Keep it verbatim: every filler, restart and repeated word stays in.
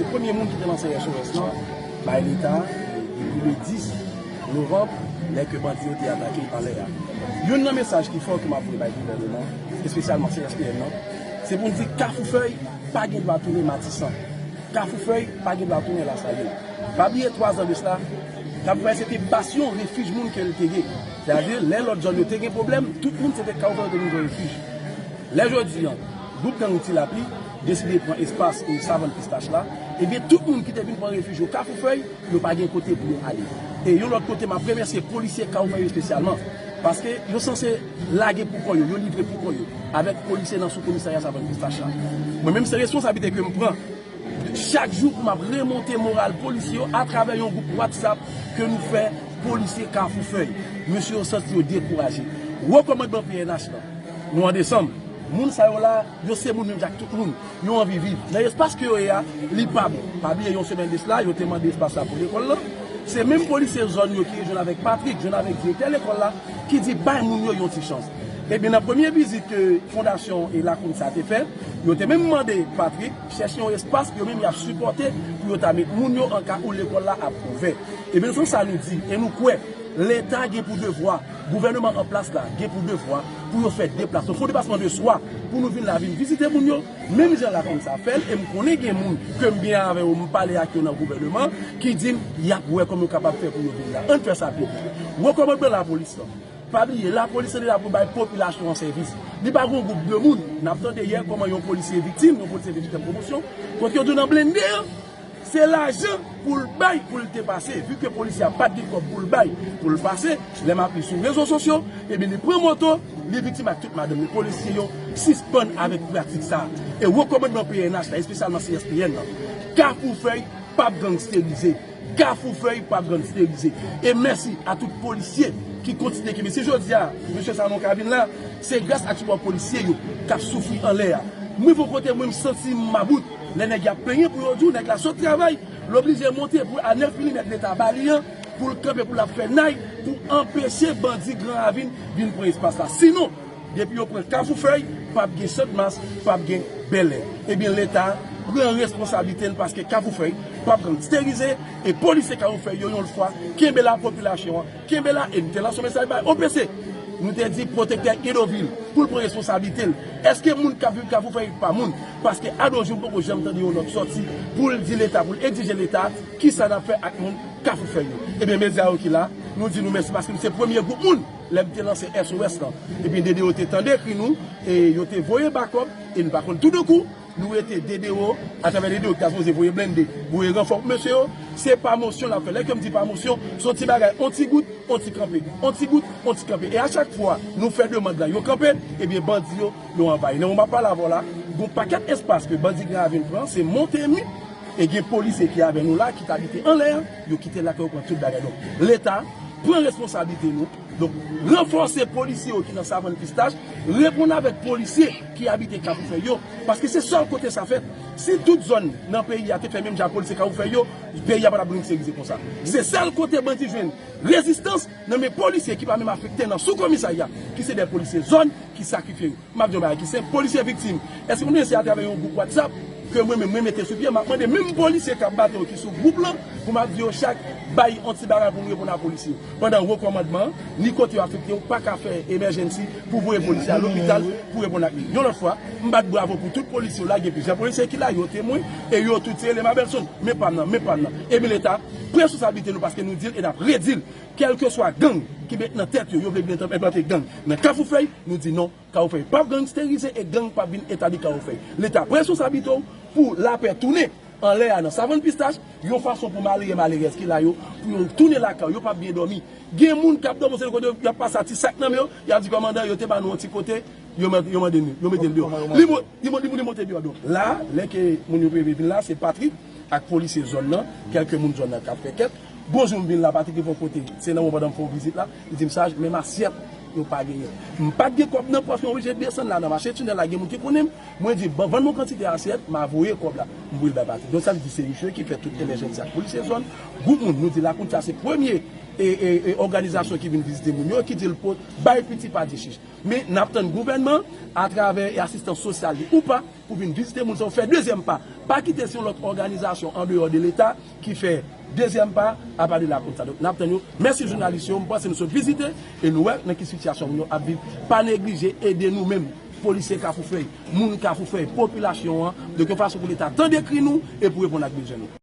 Premye moun ki te lanse S O S lan bay Leta depi le dis novanm, lè ke bandi yo te atake anlè a. Youn nan mesaj ki fò ke m ap voye bay gouvènman, espesyalman C S P N nan, se pou n di Kafou Fèy pa gen dwa tounen Matisan. Kafou Fèy pa gen dwa tounen Lasalin. Pa bliye, twa zan de sila, Kafou Fèy se te basyon refij moun ke l te ye. Sètadi, lè lòt zòn yo te gen pwoblèm, tout moun se te Kafou Fèy yo te vin jwenn refij. Lè jodi a, gwoup gang Ti Lapli deside pran espas e Savann Pistach la, ebyen, tout moun ki te vin pran refij yo Kafou Fèy, yo pa gen kote pou yo ale. E yon lòt kote, m ap remèsye polisye Kafou Fèy yo espesyalman, paske yo sanse lage pou kò yo, yo livre pou kò yo, avèk polisye nan sou komisarya Savann Pistach la. Mwen menm, se responsablite ke m pran chak jou pou m ap remonte moral polisye yo atravè yon gwoup WhatsApp ke nou fè polisye Kafou Fèy. Mesye yo santi yo dekouraje. Wo kòmandman P N H lan, nou an desanm. Moun sa yo la, yo se moun menm jan ak tout moun. Yo anvi viv. Nan espas ke yo ye a, li pa bon. Pa bliye, yon semèn de sila, yo te mande espas la pou lekòl lan. Se menm polisye zòn yo ki rejwenn avèk Patrick, jwenn avèk direktè lekòl la, ki di bay moun yo yon ti chans. Ebyen, nan premye vizit ke fondasyon e lakoun sa te fè, yo te menm mande Patrick chèche yon espas yo menm y ap sipòte pou yo ta met moun yo an ka ou lekòl la ap ouvè. Ebyen, se sa nou di, e nou kwè, Leta gen pou devwa, gouvènman an plas la gen pou devwa pou yo fè deplasman, fè yon deplasman de swa pou nou vin la, vin vizite moun yo, menm jan lakoun sa fè l, e m konnen gen moun ke m byen avè yo, m pale ak yo nan gouvènman, ki di m y ap wè kòman yo kapab fè pou yo vin la. Ann fè sa pi vit. Wo kòmandman lapolis lan, pa bliye, lapolis lan li la pou bay popilasyon an sèvis. Li pa gen yon gwoup de moun. N ap tande yè kòman yon polisye viktim, yon polisye te fè pwomosyon, kote yo di w nan blende an, se lajan pou l bay pou l te pase, vi ke polisye a pa t gen kòb pou l bay pou l pase, lè m ap li sou rezo sosyo, ebyen, li pran moto, li viktim ak tout madanm li. Polisye yo sispann avèk pratik sa a. E wo kòmandman P N H la, espesyalman C S P N nan, Kafou Fèy p ap gangsterize. Kafou Fèy p ap gangsterize. E mèsi a tout polisye ki kontinye kenbe. Si jodi a, mesye sa nou ka vin la, se gras ak sipò polisye yo k ap soufri anlè a. Mwen, yon kote, mwen, m santi m mabout. Lè nèg y ap plenyen pou yo di w, nèg la sot travay, l oblije monte pou a nèf milimèt Leta ba li an, pou l kanpe, pou l ap fè nay, pou anpeche bandi Gran Ravin vin pran espas la. Sinon, depi yo pran Kafou Fèy, p ap gen Channmas, p ap gen Bèlè. Ebyen, Leta pran responsablite l, paske Kafou Fèy p ap gangsterize, e polisye Kafou Fèy yo, yon lòt fwa, kenbe la popilasyon an, kenbe la, e nou te lanse yon mesaj bay O P C. Nou te di pwotektè Edovil pou l pran responsablite l. Èske moun k ap viv Kafou Fèy pa moun? Paske a nos jours, m poko janm tande yon nòt sòti pou l di Leta, pou l egzije Leta, kisa n ap fè ak moun Kafou Fèy yo. Ebyen, medya yo ki la, nou di nou mèsi paske nou se premye gwoup moun lè m te lanse S O S lan. Ebyen, D D O te tande kri nou, e yo te voye bakòp, e nou pa konn toudenkou, nou rete D D O, atravè D D O ki ta sipoze voye blende, voye ranfò pou mesye yo, se pa mosyon n ap fè. Lè ke m di pa mosyon, se yon ti bagay, on ti gout, on ti kanpe, on ti gout, on ti kanpe. E a chak fwa nou fè demann la, yo kanpe, ebyen bandi yo, yo anvayi. Nan moman m ap pale avè w la, gon pakèt espas ke bandi Gran Ravin pran, se monte mi, e gen polisye ki avè nou la, ki t abite anlè a, yo kite lakay yo pran tout bagay. Donk, Leta pran responsablite nou, donk, ranfòse polisye yo ki nan Savann Pistach, reponn avèk polisye ki abite Kafou Fèy yo, paske se sèl kote sa fèt. Si tout zòn nan peyi a te fè menm jan ak polisye Kafou Fèy yo, peyi a pa t ap gangsterize konsa. Se sèl kote bandi jwenn rezistans nan men polisye ki pa menm afekte nan sou komisarya, ki se de polisye zòn ki sakrifye yo. M ap di yon bagay ki senp, polisye viktim. Èske nou se atravè yon gwoup WhatsApp ke mwen menm mwen mete sou pye, m ap mande menm polisye k ap bate yo ki sou gwoup lan, pou m ap di yo chak bay yon ti bagay pou m reponn a polisye yo. Pandan wo kòmandman an, ni kote yo afekte yo, pa ka fè emèjènsi pou voye polisye a lopital pou reponn ak li. Yon lòt fwa, m bat bravo pou tout polisye yo la, gen plizyè polisye ki la, yo temwen, e yo tout se rele Mabelson, men pa m nan, men pa m nan. Ebyen Leta, pran responsablite nou paske nou di l e n ap redi l. Kèlkeswa gang ki met nan tèt yo, yo vle vin enplante gang nan Kafou Fèy, nou di non. Kafou Fèy p ap gangsterize e gang p ap vin etabli Kafou Fèy. Leta pran responsablite w pou lapè tounen anlè a nan Savann Pistach, yon fason pou malere malerèz ki la yo, pou yo tounen lakay yo, yo p ap byen dòmi. Gen moun k ap dòmi, se kote y ap pase a ti sak nan men yo, y ap di kòmandan, yo te ba nou yon ti kote, yo mande, yo mande nou, yo mete l deyò. Li mo-, li mo-, li mo-, li monte deyò. Donk, la, lè ke moun yo preve vin la, se Patrick ak polisye zòn nan, kèlke moun zòn nan k ap fè kèt. Bonjou, m vin la, Patrick rive yon kote, se nan moman pandan m fè yon vizit la, li di m, Saj, menm asyèt, yo pa genyen. M pa t gen kòb nan pòch, mwen oblije desann la nan mache Tinèl la, gen moun ki konnen m, mwen di, ban, vann mwen kantite asyèt, m a voye kòb la. M voye l bay Patrick. Donk, sa vle di se misye ki fè tout emèjans ak polisye zòn. Gwoup moun, nou di Lakout sa se premye e, e, e òganizasyon ki vin vizite moun yo, ki di l po-, bay piti pa di chich. Men n ap tann gouvènman, atravè e asistans sosyal li ou pa, pou vin vizite moun sa yo, fè dezyèm pa. Pa kite se yon lòt òganizasyon andeyò de Leta ki fè dezyèm pa apa de Lakout sa. Donk, n ap tann yo. Mèsi jounalis yo, m panse nou sot vizite e nou wè nan ki sitiyasyon moun yo ap viv. Pa neglije ede nou menm, polisye Kafoufèy, moun Kafoufèy, popilasyon an, de yon fason pou Leta tande kri nou e pou reponn ak bezwen nou.